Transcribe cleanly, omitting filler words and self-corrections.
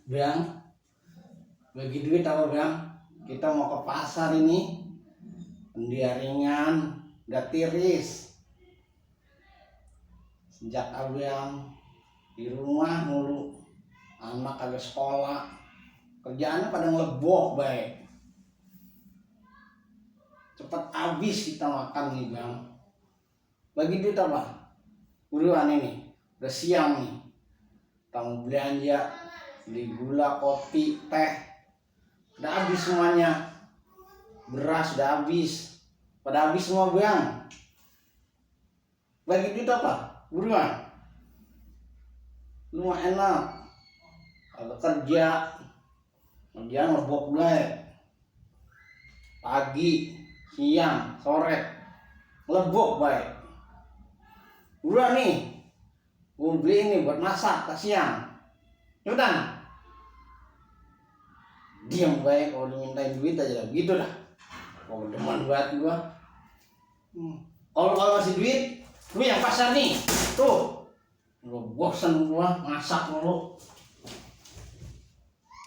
Bang, bagi duit apa bang? Kita mau ke pasar ini, dia ringan, gak tiris. Sejak abang di rumah mulu, anak agak sekolah, kerjaannya pada ngelebok baik. Cepat habis kita makan nih bang. Bagi duit apa? Buruan ini, udah siang nih. Kamu belanja, beli gula, kopi, teh, udah habis semuanya. Beras udah habis, pada habis semua bang. Bagi duit apa? Buruan. Lu mah enak, kalau kerja ngebok baik. Pagi, siang, sore, ngelebok baik. Buruan nih, gue beli ini buat masak ke siang. Cepetan. Diam baik kalau dimintain duit aja gitu dah. Kalau demen banget gua. Kalau masih duit, gue yang pasar nih. Tuh. Gua bosan gua masak mulu.